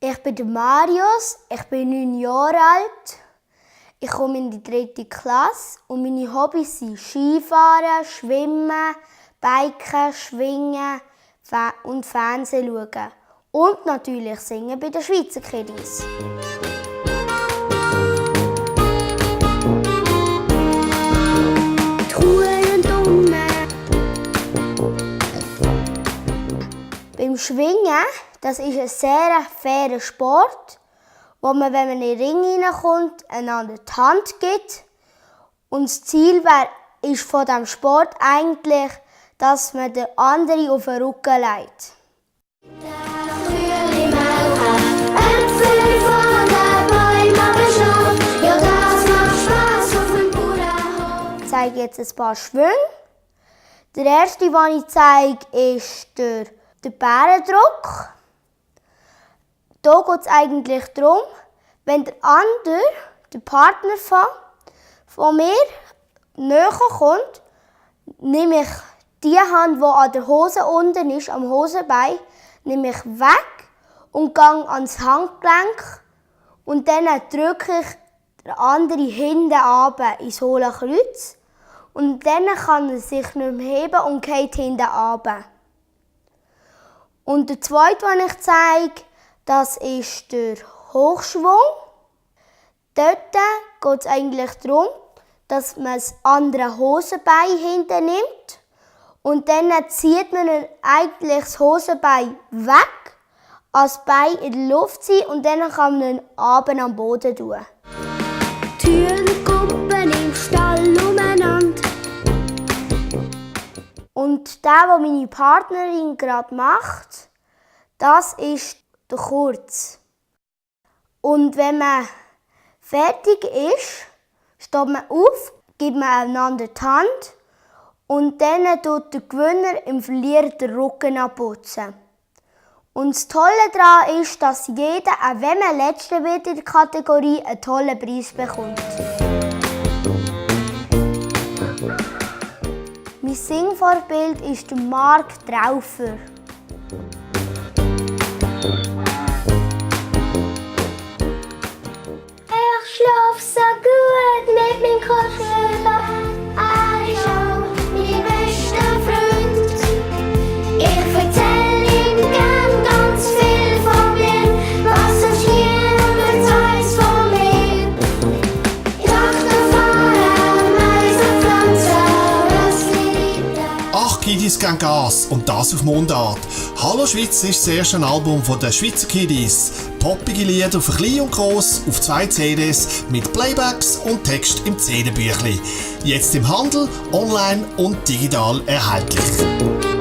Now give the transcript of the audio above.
Ich bin der Marius, ich bin 9 Jahre alt. Ich komme in die 3. Klasse und meine Hobbys sind Skifahren, Schwimmen, Biken, Schwingen und Fernsehen schauen. Und natürlich singen bei den Schweizer Kiddies. Beim Schwingen, das ist ein sehr fairer Sport, wo man, wenn man in den Ring hineinkommt, einander die Hand gibt. Und das Ziel ist von diesem Sport eigentlich, dass man den anderen auf den Rücken legt. Ich zeige jetzt ein paar Schwünge. Der erste, den ich zeige, ist der Bärendruck. Hier geht es eigentlich darum, wenn der andere, der Partner von mir, näher kommt, nehme ich die Hand, die an der Hose unten ist, am Hosenbein, nehme ich weg und gehe ans Handgelenk. Und dann drücke ich den anderen hinten runter ins hohle Kreuz. Und dann kann er sich nicht mehr heben und geht hinten runter. Und der zweite, den ich zeige, das ist der Hochschwung. Dort geht es eigentlich darum, dass man das andere Hosenbein hinten nimmt. Und dann zieht man eigentlich das Hosenbein weg, als Bein in der Luft ziehen und dann kann man ihn abend am Boden tun. Türen kuppeln im Stall umeinander. Und der, was meine Partnerin gerade macht, das ist der Kurz. Und wenn man fertig ist, steht man auf, gibt man einander die Hand und dann tut der Gewinner im Verlierer den Rücken abputzen. Und das Tolle daran ist, dass jeder, auch wenn man Letzter wird in der Kategorie, einen tollen Preis bekommt. Mein Singvorbild ist der Marc Traufer. Ich schlaf so gut mit meinem Kuschelbett. Er ist auch mein bester Freund. Ich erzähl ihm gern ganz viel von mir, was sonst niemand weiß von mir. Traktor fahren, Mais pflanzen, Rössli reiten. 8 Kiddies geben Gas und das auf Mundart. «Hallo Schweiz» ist das erste Album der Schweizer Kiddies. Poppige Lieder für klein und gross auf 2 CDs mit Playbacks und Text im CD-Büchli. Jetzt im Handel, online und digital erhältlich.